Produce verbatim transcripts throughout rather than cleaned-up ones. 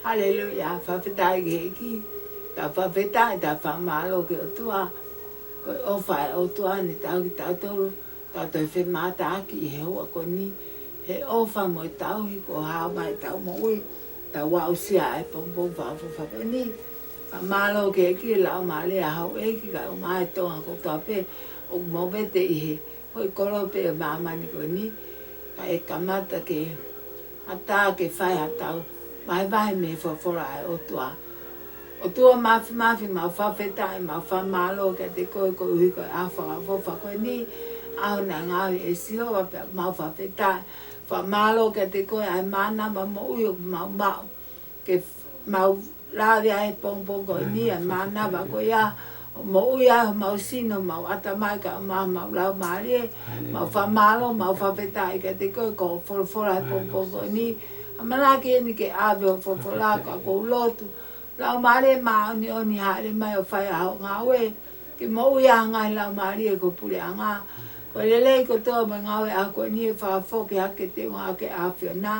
Haleluia, fakafetaʻi ki he ʻEiki. Tau fakafetaʻi, tau fakamālō ki he ʻOtua. Ko e ʻofa ʻa e ʻOtua ne tauhi kitautolu, tau toe femātaaki ʻi he houa ko eni. He ʻofa mo e tauhi kuo hao mai ʻetau moʻui, tau aʻusia ʻa e pongipongi fakaʻofoʻofa ko eni. Fakamālō ki he ʻEiki, laumālie ʻa e houʻeiki kae ʻumaʻā e Tonga kotoa pē ʻoku movete ʻi he hōʻē kolope ʻo e māmani ko eni, kae kamata ke ʻatā ke fai haʻatau vahevahe mei he folofola ʻa e ʻOtua. ʻOtua Māfimafi, mau fakafetaʻi, mau fakamālō kiate koe koeʻuhi ko e ʻaho fakaʻofoʻofa ko eni, ʻaho naʻe ngaohi ʻe Sihova pea mau fakafetaʻi. Fakamālō kiate koe ʻa e mānava moʻui ʻoku mau maʻu ke f-, mau lave ai he pongipongi ko eni, ʻa e mānava ko ia ʻo moʻui ai homau sino, homau ʻatamai kae ʻumaʻā homau laumālie. Mau fakamālō, mau fakafetaʻi kiate koe ko hoʻo folofola he pongipongi ko eni. ʻAmanaki eni ke ʻave hoʻo folofola, ka ʻoku ou lotu, Laumālie Māʻoniʻoni, hāʻele mai ʻo fai ʻa hoʻo ngāue, ke moʻui ʻa e ngaahi laumālie ko e puleʻanga. Ko e lelei kotoa mo e ngāue ʻa ko eni ʻe fakafoki hake ke tuʻunga ʻaki ʻa e ʻAfiona,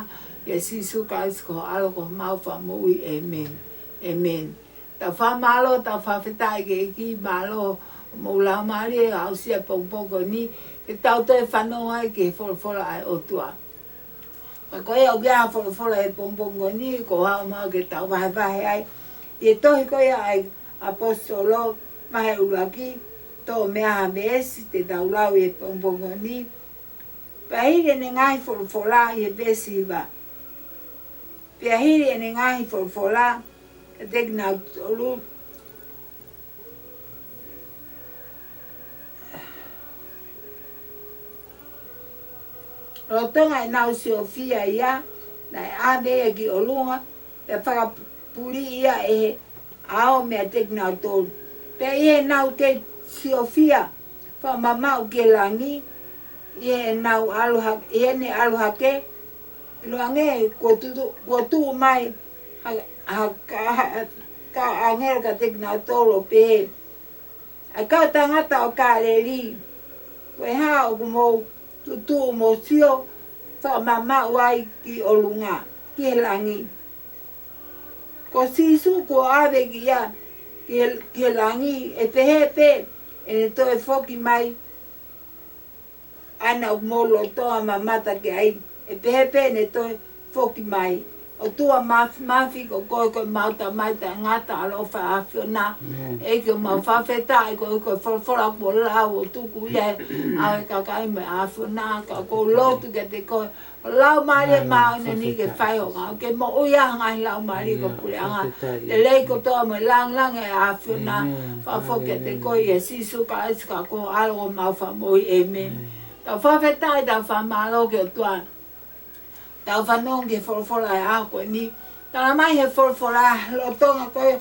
ʻia Sīsū Kalaisi ko ho ʻAlo ko homau Fakamoʻui. ʻĒmeni. ʻĒmeni. Tau fakamālō, tau fakafetaʻi ki he ʻEiki, mālō hoʻomou laumālie ʻo aʻusia e pongipongi ko eni, ke tau toe fanongo ai ki he folofola ʻa e ʻOtua. Ka ko ia ʻoku ʻi ai e folofola he pongipongi ko eni, ko hao mau ke tau vahevahe ai. ʻI he tohi ko ia ʻa e ʻAposetolo, vahe ʻuluaki, toʻo mei ai ha veesi te tau lau ʻi he pongipongi ko eni. Pea hili ʻene ngaahi folofola, ʻi he veesi hiva. Pea hili ʻene ngaahi folofola kiate kinautolu, lolotonga ʻenau siofia ia, naʻe ʻave ia ki ʻolunga, pea fakapuliʻi ia ʻe he ʻao meiate kinautolu. Pea ʻi heʻenau kei siofia fakamamaʻu ki he langi, ʻi heʻenau ʻalu ha-, ʻi heʻene ʻalu hake, ʻiloange kuo tutu-, kuo tuʻu mai ha, ha, ka, ha, ka ʻāngelo kiate kinautolu ʻo pehē, ʻA e kau tangata ʻo Kāleli, ko e hā ʻoku mou tutuʻu mo sio fakamamaʻu ai ki ʻolunga, ki he langi? Ko Sīsū kuo ʻave ki ia ki he, ki he langi, ʻe pehē pē ʻene toe foki mai, ʻa ia naʻa mou lolotonga mamata ki ai, ʻe pehē pē ʻene toe foki mai. ʻOtua Māfimafi, ko koe ko ʻemau Tamai taʻengata, ʻaloʻofa ʻa e ʻAfiona. ʻĒmeni. ʻEiki, ʻoku mau fakafetaʻi koeʻuhi ko e folofola kuo lau ʻo tuku ia he ʻao ʻo e kakai mo e ʻAfiona, ka ʻoku ou lotu kiate koe, Laumālie Māʻoniʻoni ke fai hoʻo ngāue, ke moʻui ʻa e ngaahi laumālie ko e puleʻanga. Lelei kotoa mo e lāngilangi ʻa e ʻAfiona. Fakafoki kiate koe ʻia Sīsū Kalaisi ko ho ʻAlo ko homau Fakamoʻui. ʻĒmeni. Tau fakafetaʻi, tau fakamālō ki he ʻOtua. Tau fanongo ki he folofola ʻa e ʻaho ko eni. Talamai he folofola, lolotonga ko e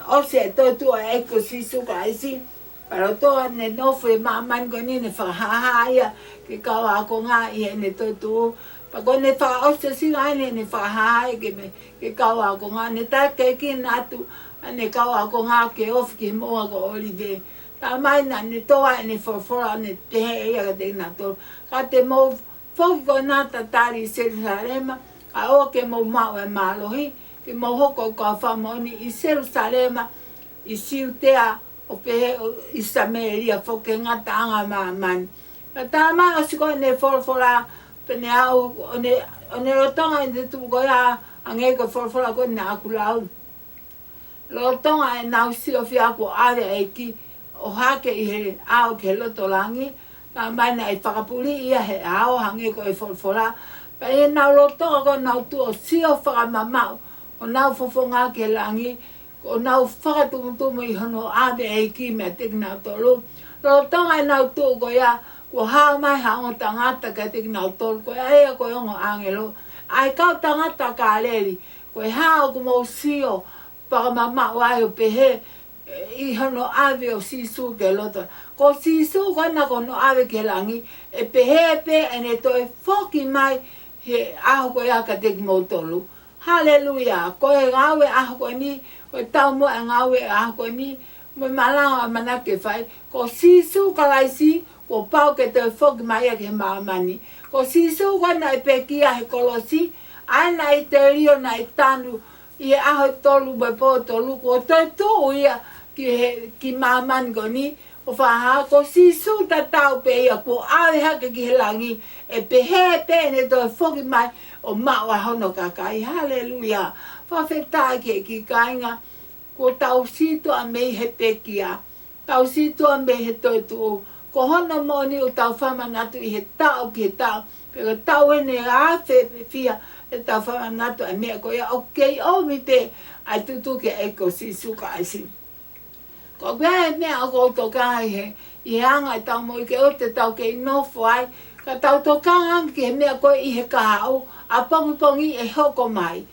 ʻosi e toetuʻu ʻa e ʻEiki ko Sīsū Kalaisi, pea lolotonga ʻene nofo he māmani ko eni, ne fakahāhā ia ki he kau ākonga ʻi heʻene toetuʻu. Pea ko ʻene fakaʻosiʻosinga eni ʻene fakahāhā ia ki he, ki he kau ākonga, ne takiekina atu ʻene kau ākonga ke ofi ki he moʻunga ko ʻŌlive. Talamai naʻa ne tō ai ʻene folofola ʻo ne pehē ʻe ia kiate kinautolu, Ka te mou foki ko ena, tatali ʻi Selusalema, kae ʻoua ke mou maʻu e mālohi, ke mou hoko ko e kau fakamoʻoni ʻi Selusalema, ʻi Siutea, ʻo pehē ʻi Samēlia foki ki he ngataʻanga ʻo māmani. Pea talamai ʻosi ko ʻene folofola, pea ne aʻu, ʻo ne, ʻo ne lolotonga ʻene tuʻu ko ia, hangē ko e folofola ko ē naʻa ku lau. Lolotonga ʻenau siofia kuo ʻave ʻa e ʻEiki ʻo hake ʻi he ʻao ki he loto langi, talamai naʻe fakapuliʻi ia he ʻao hangē ko e folofola. Pea ʻi heʻenau lolotonga ko ē ʻenau tuʻu ʻo sio fakamamaʻu honau fofonga ki he langi, ko ʻenau fakatumutumu ʻi hono ʻave ʻa e ʻEiki meiate kinautolu. Lolotonga ʻenau tuʻu ko ia, kuo hao mai ha ongo tangata kiate kinautolu, ko ia ko e ongo ʻāngelo. ʻA e kau tangata Kāleli, ko e hā ʻoku mou sio fakamamaʻu ai ʻo pehē, ʻi hono ʻave ʻo Sīsū ki he loto? Ko Sīsū ko ena ko hono ʻave ki he langi, ʻe pehē pē ʻene toe foki mai he ʻaho ko ia kiate kimoutolu. Haleluia. Ko e ngāue ʻaho ko eni, ko e taumuʻa e ngāue ʻaho ko eni, mo e malanga ʻamanaki ke fai, ko Sīsū Kalaisi, kuo pau ke toe foki mai ia ki he māmani. Ko Sīsū ko ena naʻe pekia he kolosi, ʻa ia naʻe telio, naʻe tanu, ʻi he ʻaho tolu mo e pō tolu, kuo toetuʻu ia ki he, ki māmani ko eni, ʻo fakahā ko Sīsū tatau pē ia kuo ʻave hake ki he langi, ʻe pehē pē ʻene toe foki mai ʻo maʻu ʻa hono kakai. Haleluia. Fakafetaʻi ki he ʻEiki kāinga, kuo tau sītuʻa mei he pekia. Tau sītuʻa mei he toetuʻu. Ko hono moʻoni ʻoku tau fakamanatu ʻi he taʻu ki he taʻu, pe ko e taʻu ʻe niʻihi ʻe fiha ʻetau fakamanatu ʻa e meʻa ko ia, ʻoku kei ʻomi pē ʻa e tutuki ʻa e ʻEiki ko Sīsū Kalaisi. Ko e meʻa ʻoku ou tokanga ʻi he, ʻi he anga ʻetau moʻui ke ʻoua te tau kei nofo ai, ka tau tokanga ange ki he meʻa ko ē ʻi he kahaʻu, ʻapongipongi ʻe hoko mai.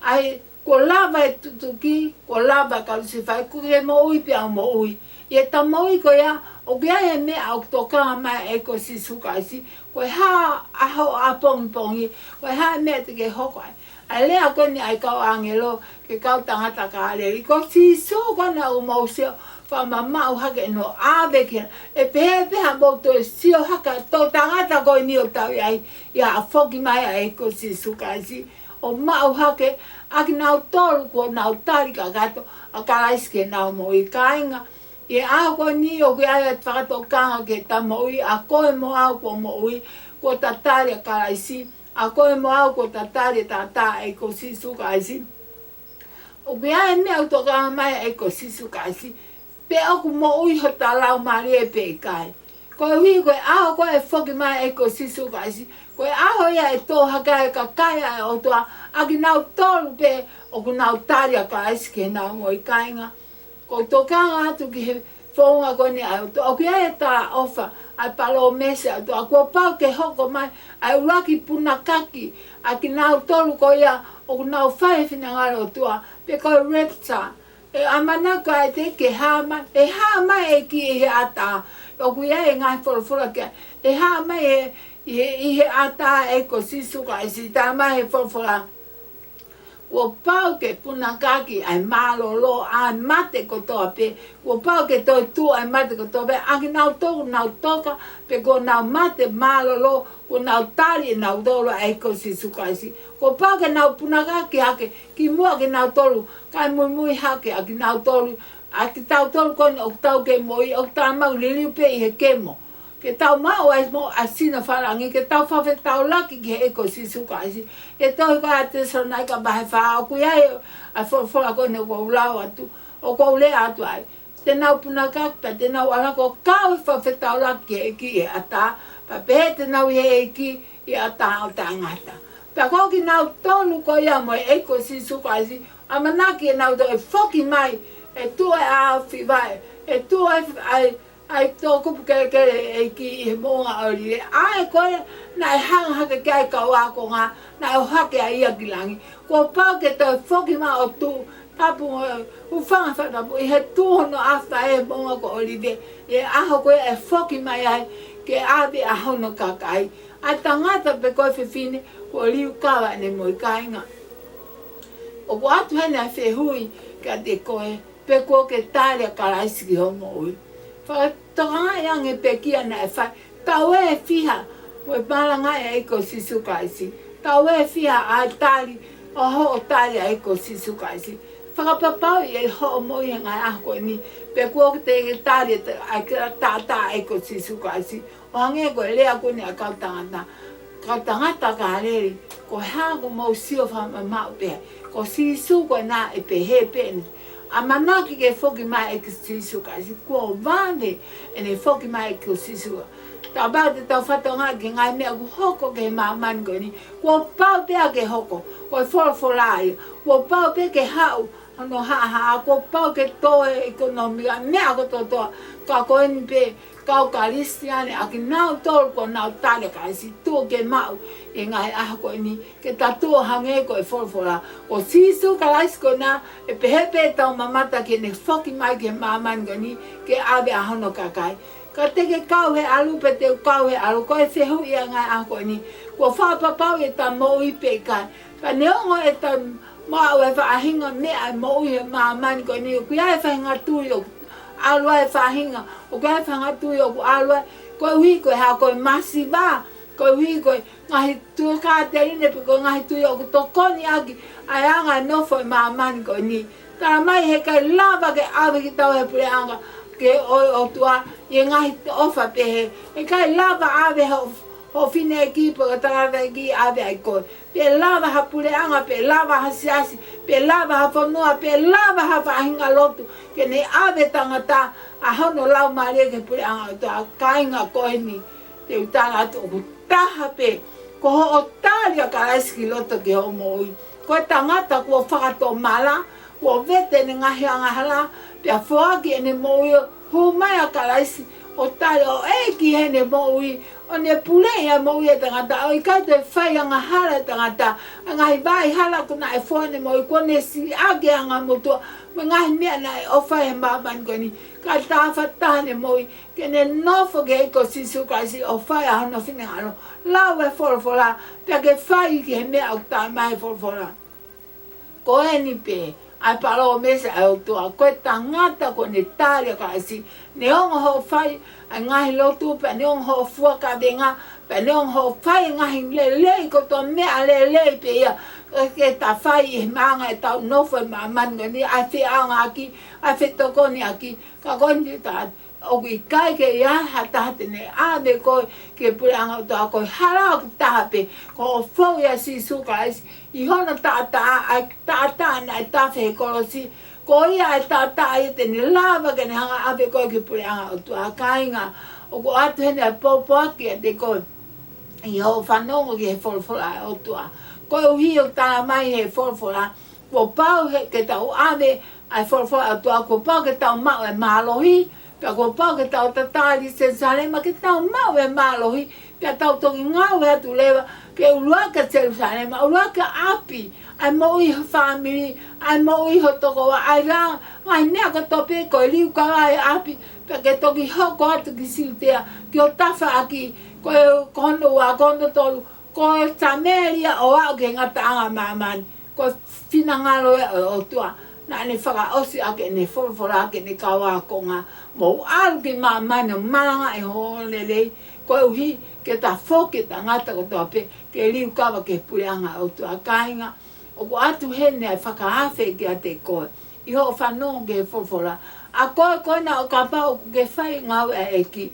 ʻA ia, kuo lava e tutuki, kuo lava e kalusefai, kuo ke moʻui pea u moʻui. ʻI heʻeta moʻui ko ia, ʻoku ʻi ai e meʻa ʻoku tokanga mai ai ʻa e ʻEiki ko Sīsū Kalaisi, ko e hā ʻaho ʻapongipongi, ko e hā e meʻa te ke hoko ai. ʻA e lea ko eni ʻa e kau ʻāngelo ki he kau tangata Kāleli, ko Sīsū ko ena ʻoku mou sio, fakamamaʻu hake ʻene ʻave ki he, ʻe pehē pē haʻamou toe sio hake ʻa e toʻutangata ko eni ʻoku tau ʻi ai, ʻi he foki mai ʻa e ʻEiki ko Sīsū Kalaisi, ʻo maʻu hake ʻa kinautolu kuo nau tali kakato ʻa Kalaisi ki heʻenau moʻui. Kāinga, ʻi he ʻaho ko eni ʻoku ʻi ai ʻa e fakatokanga ki heʻeta moʻui, ʻa koe mo au kuo moʻui, kuo ta tali ʻa Kalaisi, ʻa koe mo au kuo ta tali e taʻataʻa ʻa e ʻEiki ko Sīsū Kalaisi. ʻOku ʻi ai e meʻa ʻoku tokanga mai ai ʻa e ʻEiki ko Sīsū Kalaisi, pe ʻoku moʻui hota laumālie pe ʻikai. Koeʻuhi ko e ʻaho ko ē ʻe foki mai ai ʻa e ʻEiki ko Sīsū Kalaisi, ko e ʻaho ia ʻe tō hake ai e kakai ʻa e ʻOtua, ʻa kinautolu pē ʻoku nau tali ʻa Kalaisi ki heʻenau moʻui. Kāinga, ʻoku ou tokanga atu ki he founga ko eni ʻa e ʻOtua, ʻoku ʻi ai e talaʻofa, ʻa e palōmesi ʻa e ʻOtua, kuo pau ke hoko mai ʻa e ʻuluaki punakaki ʻa kinautolu ko ia ʻoku nau fai e finangalo ʻo e ʻOtua, pe ko e rapture. ʻE ʻamanaki ʻa e ʻEiki ke hā mai, ʻe hā mai e ʻEiki ʻi he ʻatā. ʻOku ʻi ai e ngaahi folofola ki ai, ʻe hā mai ʻi he, ʻi he, ʻi he ʻatā ʻa e ʻEiki ko Sīsū Kalaisi. Talamai ʻe he folofola, kuo pau ke punakaki ʻa e mālōlō, ʻa e mate kotoa pē. Kuo pau ke toetuʻu ʻa e mate kotoa pē ʻa kinautolu ʻoku nau toka, pe kuo nau mate mālōlō, kuo nau tali ʻe nautolu ʻa e ʻEiki ko Sīsū Kalaisi. Kuo pau ke nau punakaki hake, kimuʻa kinautolu, kae muimui hake ʻa kinautolu, ʻa kitautolu ko eni ʻoku tau kei moʻui, ʻoku tau maʻu liliu pē ʻi he kemo. Ke tau maʻu ai mo ʻa e sino fakalangi, ke tau fakafetaulaki ki he ʻEiki ko Sīsū Kalaisi. ʻI he tohi ko ia ʻa Tesalonaika vahe fā, ʻoku ʻi ai ʻa e folofola ko eni ʻoku ou lau atu, ʻoku ou lea atu ai. Te nau punakaki, pea te nau ʻalu ʻo kau he fakafetaulaki ki he ʻEiki ʻi he ʻatā, pea pehē te nau ʻi he ʻEiki ʻi he ʻatā ʻo taʻengata. Pea ko kinautolu ko ia mo e ʻEiki ko Sīsū Kalaisi, ʻamanaki ʻenau toe foki mai, ʻe tuʻu e ʻaofi vaʻe, ʻe tuʻu e, ʻa e, ʻa e toʻukupu kelekele ʻo e ʻEiki ʻi he moʻunga ʻŌlive. ʻA ē ko ē naʻe hanga hake ki ai e kau ākonga, naʻe ʻohake ai ia ki langi. Kuo pau ke toe foki mai ʻo tuʻu, tapu mo e hūfanga he fakatapu, ʻi he tuʻu hono ʻaofi vaʻe he moʻunga ko ʻŌlive, ʻi he ʻaho ko ē ʻe foki mai ai ke ʻave ʻa hono kakai. ʻA e tangata pe ko e fefine, kuo liukava ʻene moʻui. Kāinga, ʻoku ʻoatu heni ʻa e fehuʻi kiate koe, pe kuo ke tali ʻa Kalaisi ki hoʻo moʻui. Fakatokangaʻi ange e pekia naʻe fai, taʻu ʻe fiha mo e malangaʻi ʻa e ʻEiki ko Sīsū Kalaisi. Taʻu ʻe fiha ʻa e tali, ʻa hoʻo tali ʻa e ʻEiki ko Sīsū Kalaisi. Fakapapauʻi ʻe hoʻo moʻui he ngaahi ʻaho ko eni, pe kuo ke tali ʻa e taʻataʻa ʻa e ʻEiki ko Sīsū Kalaisi. ʻO hangē ko e lea ko eni ʻa e kau tangata, kau tangata Kāleli, ko e hā ʻoku mou sio fakamamaʻu pē ai? Ko Sīsū ko ena ʻe pehē pē ʻene ʻamanaki ki he foki mai ʻa e ʻEiki ko Sīsū Kalaisi, kuo vave ʻene foki mai ʻa e ʻEiki ko Sīsū. Kapau te tau fakatokangaʻi ki he ngaahi meʻa ʻoku hoko ki he māmani ko eni, kuo pau pē ia ke hoko, ko e folofola ia, kuo pau pē ke haʻu hono haʻahaʻa, kuo pau ke tō e ʻekonōmika, meʻa kotoa, ka ko eni pē kau Kalisitiane, ʻa kinautolu kuo nau tali ʻa Kalaisi, tuʻu ke maʻu ʻi he ngaahi ʻaho ko eni, ke ta tuʻu ʻo hangē ko e folofola. Ko Sīsū Kalaisi ko ena ʻe pehē pē ʻetau mamata ki heʻene foki mai ki he māmani ko eni, ke ʻave ʻa hono kakai. Ka te ke kau he ʻalu pe te u kau he ʻalu, ko e fehuʻi ia ʻa e ngaahi ʻaho ko eni. Kuo fakapapauʻi ʻeta moʻui pe ʻikai? Pea neongo ʻeta maʻu e faʻahinga meʻa ʻi he moʻui he māmani ko eni, ʻoku ʻi ai e faʻahinga tui ʻoku ʻalu ai e faʻahinga, ʻoku ʻi ai e faʻahinga tui ʻoku ʻalu ai, koeʻuhi ko e hā? Ko e masiva, Koeʻuhi ko e ngaahi tuʻi kāteline pe ko e ngaahi tui ʻoku tokoni ʻaki ʻa e anga e nofo ʻi māmani ko eni. Talamai heʻikai lava ke ʻave kitaua ʻe he puleʻanga ʻo e ʻOtua ʻi he ngaahi ʻofa pehē. Heʻikai lava ʻave ho, ho fineʻeiki pe ko e tangataʻeiki ʻave ai koe. Pe lava ha puleʻanga, pe lava ha siasi, pe lava ha fonua, pe lava ha faʻahinga lotu ke ne ʻave tangata ʻa hono laumālie ki he puleʻanga ʻo e ʻOtua. Kāinga, ko eni te u tala atu ʻoku taha pē, ko hoʻo tali ʻa Kalaisi ki loto ki hoʻo moʻui. Ko e tangata kuo fakatomala, kuo vete ʻene ngaahi angahala, pea foaki ʻene moʻui, hū mai ʻa Kalaisi ʻo tali ʻo ʻeiki heʻene moʻui, ʻo ne puleʻi ʻa e moʻui ʻa e tangata, ʻo ʻikai toe fai angahala ʻa e tangata, ʻa e ngaahi vaʻa hala kuo naʻe foa ʻene moʻui, kuo ne siʻaki ʻa e anga motuʻa, mo e ngaahi meʻa naʻe ʻofa ai he māmani ko eni, kae tāfataha ʻene moʻui ke ne nofo ki he ʻEiki ko Sīsū Kalaisi ʻo fai ʻa hono finangalo. Lau e folofola, pea ke fai ki he meʻa ʻoku talamai he folofola. Ko eni pē ʻa e palōmesi ʻa e ʻOtua, ko e tangata kuo ne tali ʻa Kalaisi, neongo hoʻo fai ʻa e ngaahi lotu, pea neongo hoʻo fua kavenga, pea neongo hoʻo fai e ngaahi lelei, ko e toʻo meʻa lelei pē ia ke ta fai ʻi he anga ʻetau nofo ʻi māmani ko eni, ʻa e feʻaongaʻaki, ʻa e fetokoniʻaki, ka ko eni ta ʻoku ʻikai ke ʻi ai ha taha te ne ʻave koe ki he puleʻanga ʻo e ʻOtua. Ko e hala ʻoku taha pē, ko hoʻo fou ʻia Sīsū Kalaisi, ʻi hono taʻataʻa, ʻa e taʻataʻa naʻe tafe he kolosi. Ko ia ʻa e taʻataʻa ia te ne lava ke ne hanga ʻo ʻave koe ki he puleʻanga ʻo e ʻOtua. Kāinga, ʻoku ʻoatu heni ʻa e pōpoaki kiate koe ʻi hoʻo fanongo ki he folofola ʻa e ʻOtua. Koeʻuhi ʻoku talamai he folofola, kuo pau he, ke tau ʻave ʻa e folofola ʻa e ʻOtua, kuo pau ke tau maʻu e mālohi, pea kuo pau ke tau tatali Selusalema ke tau maʻu e mālohi, pea tau toki ngāue atu leva ke ʻuluaki ʻa Selusalema, ʻuluaki ʻa ʻapi, ʻa e moʻui ho fāmili, ʻa e moʻui ho tokoua, ʻa e ngaahi meʻa kotoa pē ko e liukava ʻa e ʻapi, pea ke toki hoko atu ki Siutea, ki ho tafaʻaki, ko e, ko hono ua, ko hono tolu, ko Samēlia ʻo aʻu ki he ngataʻanga ʻo māmani. Ko e finangalo ia ʻo e ʻOtua naʻa ne fakaʻosi ʻaki ʻene folofola ki heʻene kau ākonga, mou ʻalu ki māmani ʻo malangaʻi hono lelei, koeʻuhi ke ta foki e tangata kotoa pē ke liukava ki he puleʻanga ʻo e ʻOtua. Kāinga, ʻoku ʻoatu heni ʻa e fakaafe kiate koe ʻi hoʻo fanongo ki he folofola. ʻA koe ko ena ʻo kapau ʻoku ke fai e ngāue ʻa e ʻEiki,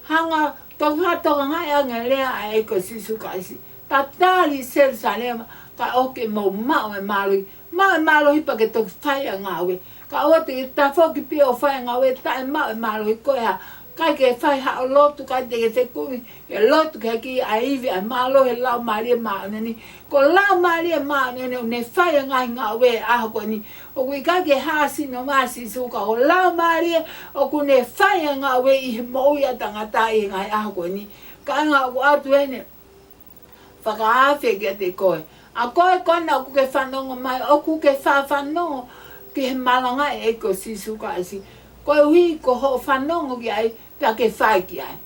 hanga ʻo toki fakatokangaʻi ange e lea ʻa e ʻEiki ko Sīsū Kalaisi. Tatali Selusalema, kae ʻoua ke mou maʻu e mālohi. Maʻu e mālohi pea ke toki fai e ngāue. Ka ʻoua te ke tafoki pē ʻo fai e ngāue taʻe maʻu e mālohi. Ko e hā? ʻIkai ke fai haʻo lotu, ʻikai te ke fekumi ke lotu ki he ʻEiki ʻa e ivi ʻa e mālohi ʻo e Laumālie Māʻoniʻoni. Ko e Laumālie Māʻoniʻoni ʻoku ne fai e ngaahi ngāue he ʻaho ko eni. ʻOku ʻikai ke hā sino mai ʻa Sīsū, ka ko e Laumālie ʻoku ne fai e ngāue ʻi he moʻui ʻa e tangata ʻi he ngaahi ʻaho ko eni. Kāinga, ʻoku ʻoatu heni e fakaafe kiate koe. ʻA koe ko ena ʻoku ke fanongo mai, ʻoku ke faʻa fanongo ki he malangaʻi e ʻEiki ko Sīsū Kalaisi. Koeʻuhi ko hoʻo fanongo ki ai, pea ke fai ki ai.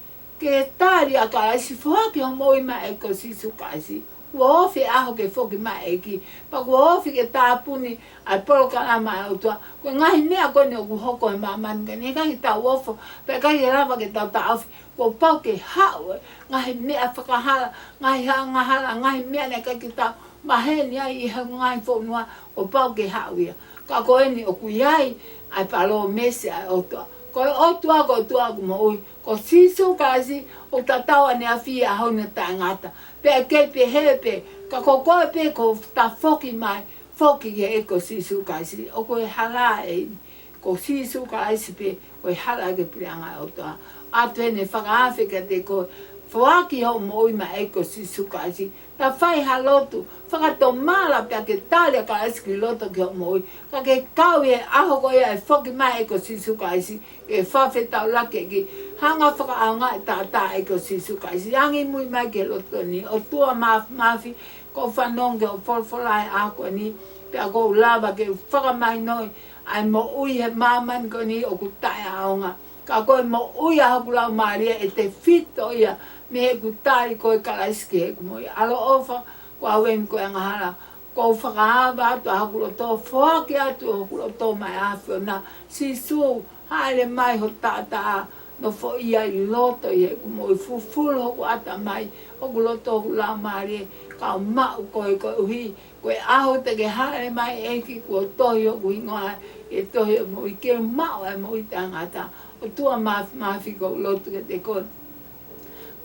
Ke tali ʻa Kalaisi, foaki hoʻo moʻui maʻa e ʻEiki ko Sīsū Kalaisi. Kuo ofi e ʻaho ke foki mai e ʻEiki. Pea kuo ofi ke tāpuni ʻa e polokalama ʻa e ʻOtua. Ko e ngaahi meʻa ko eni ʻoku hoko he māmani ko eni, ʻikai ke tau ofo, pea ʻikai ke lava ke tau taʻofi. Kuo pau ke haʻu e ngaahi meʻa fakahala, ngaahi angahala, ngaahi meʻa naʻe ʻikai ke tau maheni ai ʻi he ngaahi fonua, kuo pau ke haʻu ia. Ka ko eni ʻoku ʻi ai ʻa e palōmesi ʻa e ʻOtua. Ko e ʻOtua, ko e ʻOtua ʻoku moʻui. Ko Sīsū Kalaisi ʻoku tatau ʻaneafi ʻi he ʻaho ni ʻo taʻengata. Pea ʻe kei pehē pē, ka ko koe pē kuo tafoki mai, foki ki he ʻEiki ko Sīsū Kalaisi. ʻOku ʻi ai e hala ʻeni. Ko Sīsū Kalaisi pē, ko e hala ki he puleʻanga ʻo e ʻOtua. ʻOatu heni e fakaafe kiate koe, foaki hoʻo moʻui maʻa e ʻEiki ko Sīsū Kalaisi. Ta fai ha lotu, fakatomala pea ke tali ʻa Kalaisi ki loto ki hoʻo moʻui. Ka ke kau ʻi he ʻaho ko ia ʻe foki mai e ʻEiki ko Sīsū Kalaisi, ke fakafetaulaki ki he hanga ʻo fakaʻaongaʻi e taʻataʻa ʻo e ʻEiki ko Sīsū Kalaisi. Angimui mai ki he lotu ni. ʻOtua Māfimafi, ʻoku ou fanongo ki hoʻo folofola he ʻaho ko eni, pea ʻoku ou lava ke fakamahinoʻi ʻa e moʻui he māmani ko eni ʻoku taʻeʻaonga. Ka ko e moʻui ʻa hoku laumālie ʻe tefito ia mei heʻeku tali koe Kalaisi ki heʻeku moʻui. ʻAloʻofa, ko au eni ko e angahala. ʻOku ou fakaava atu ʻa hoku loto, foaki atu hoku loto maʻa e ʻAfiona. Sīsū, hāʻele mai ho taʻataʻa, nofoʻia ʻi loto ʻi heʻeku moʻui, fufulu hoku ʻatamai, hoku loto, hoku laumālie, kau maʻu koe koeʻuhi ko e ʻaho te ke hāʻele mai, ʻEiki, kuo tohi hoku hingoa ʻi he tohi ʻo e moʻui, ke maʻu ʻa e moʻui taʻengata. ʻOtua Māfimafi, ʻoku ou lotu kiate koe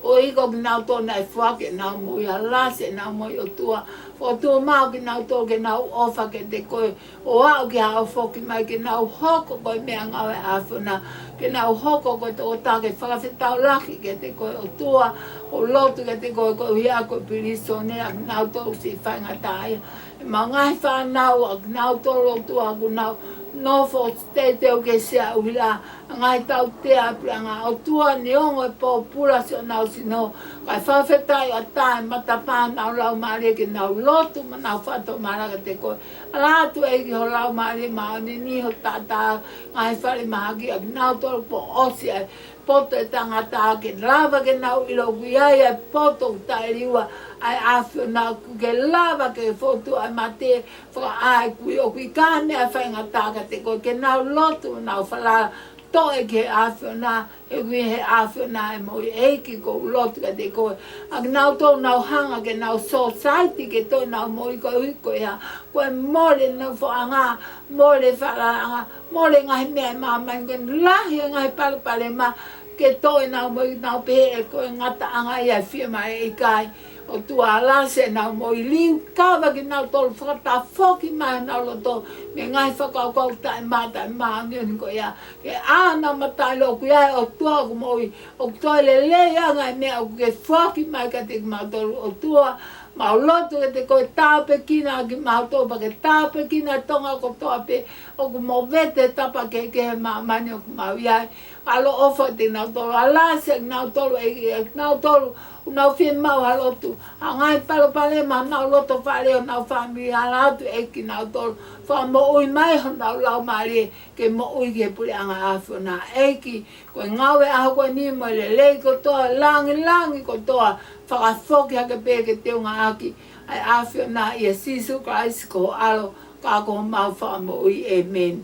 koeʻuhi ko kinautolu naʻe foaki ʻenau moʻui, alasi ʻenau moʻui, ʻOtua. Fokotuʻu maʻu kinautolu ke nau ʻofa kiate koe, ʻo aʻu ki haʻo foki mai, ke nau hoko ko e meʻangāue ʻa e ʻAfiona, ke nau hoko ko e tokotaha ke fakafetaulaki kiate koe, ʻOtua. ʻOku ou lotu kiate koe koeʻuhi ko e pilīsone, ʻa kinautolu siʻi faingataʻaʻia, ʻemau ngaahi fānau, ʻa kinautolu, ʻOtua, ʻoku nau nofo teuteu ki he sea ʻuhila ʻa e ngaahi tautea ʻa e puleʻanga, ʻOtua, neongo e pōpula siʻonau sino, kae fakafetaʻi ʻa e taʻematapā honau laumālie ke nau lotu mo nau fakatomala kiate koe. Ala atu, ʻEiki, ho Laumālie Māʻoniʻoni, ho taʻataʻa, ngaahi falemahaki, ʻa kinautolu kuo ʻosi ʻa e poto ʻo e tangata, ke lava ke nau ʻilo ʻoku ʻi ai ʻa e poto ʻoku taʻeliua ʻa e ʻAfiona, ʻoku ke lava ke fokotuʻu ʻa e mate, fakaʻā ʻa e kui, ʻoku ʻikai ha meʻa faingataʻa kiate koe, ke nau lotu, nau falala, toe ki he ʻAfiona, he ʻoku ʻi he ʻAfiona ʻa e moʻui, ʻEiki, ʻoku ou lotu kiate koe. ʻA kinautolu ʻoku nau hanga ke nau sōsaiti ke toe ʻenau moʻui, koeʻuhi ko e hā? Ko e mole nofoʻanga, mole falalaʻanga, mole ngaahi meʻa ʻi māmani, ko e lahi e ngaahi palopalema ke toe ʻenau moʻui, nau pehē ʻe ko e ngataʻanga ia e fiemālie, ʻikai. ʻOtua, alasi ʻenau moʻui, liukava kinautolu, fakatafoki mai honau loto mei he ngaahi fakakaukau taʻemātaʻimāʻoniʻoni ko ia, ke ʻā honau mata ʻo ʻilo ʻoku ʻi ai e ʻOtua ʻoku moʻui, ʻoku toe lelei ange ʻa e meʻa ʻoku ke foaki mai kiate kimautolu, ʻOtua. Mau lotu kiate koe, tāpuekina kimautolu, pea ke tāpuekina Tonga kotoa pē ʻoku movete he tapa kehekehe ʻo māmani ʻoku mau ʻi ai. ʻAloʻofa kiate kinautolu, alasi kinautolu, ʻEiki, kinautolu ʻoku nau fiemaʻu ha lotu, ha ngaahi palopalema honau loto fale, honau fāmili, ala atu, ʻEiki, kinautolu, fakamoʻui mai honau laumālie ke moʻui ki he puleʻanga ʻo e ʻAfiona, ʻEiki. Ko e ngāue ʻaho ko eni mo e lelei kotoa, lāngilangi kotoa, fakafoki hake pē ke teunga ʻaki ʻa e ʻAfiona, ʻia Sīsū Kalaisi ko ho ʻAlo, ka ko homau Fakamoʻui. ʻĒmeni.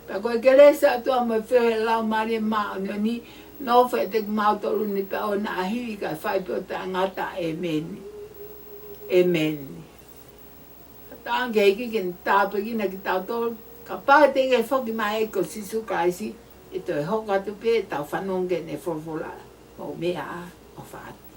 Pea ko e kelesi ʻa e ʻOtua mo e feohi ʻa e Laumālie Māʻoniʻoni, nofoʻia ʻiate kimautolu ni pea ʻoua naʻa hili kae fai pē ʻo taʻengata. ʻĒmeni. ʻĒmeni. Fakatauange ki he ʻEiki ke ne tāpuekina kitautolu, kapau teʻeki ke foki mai ʻa e ʻEiki ko Sīsū Kalaisi, ʻe toe hoko atu pē ʻetau fanongo ki heʻene folofola. Mou meʻa ā, ʻofa atu.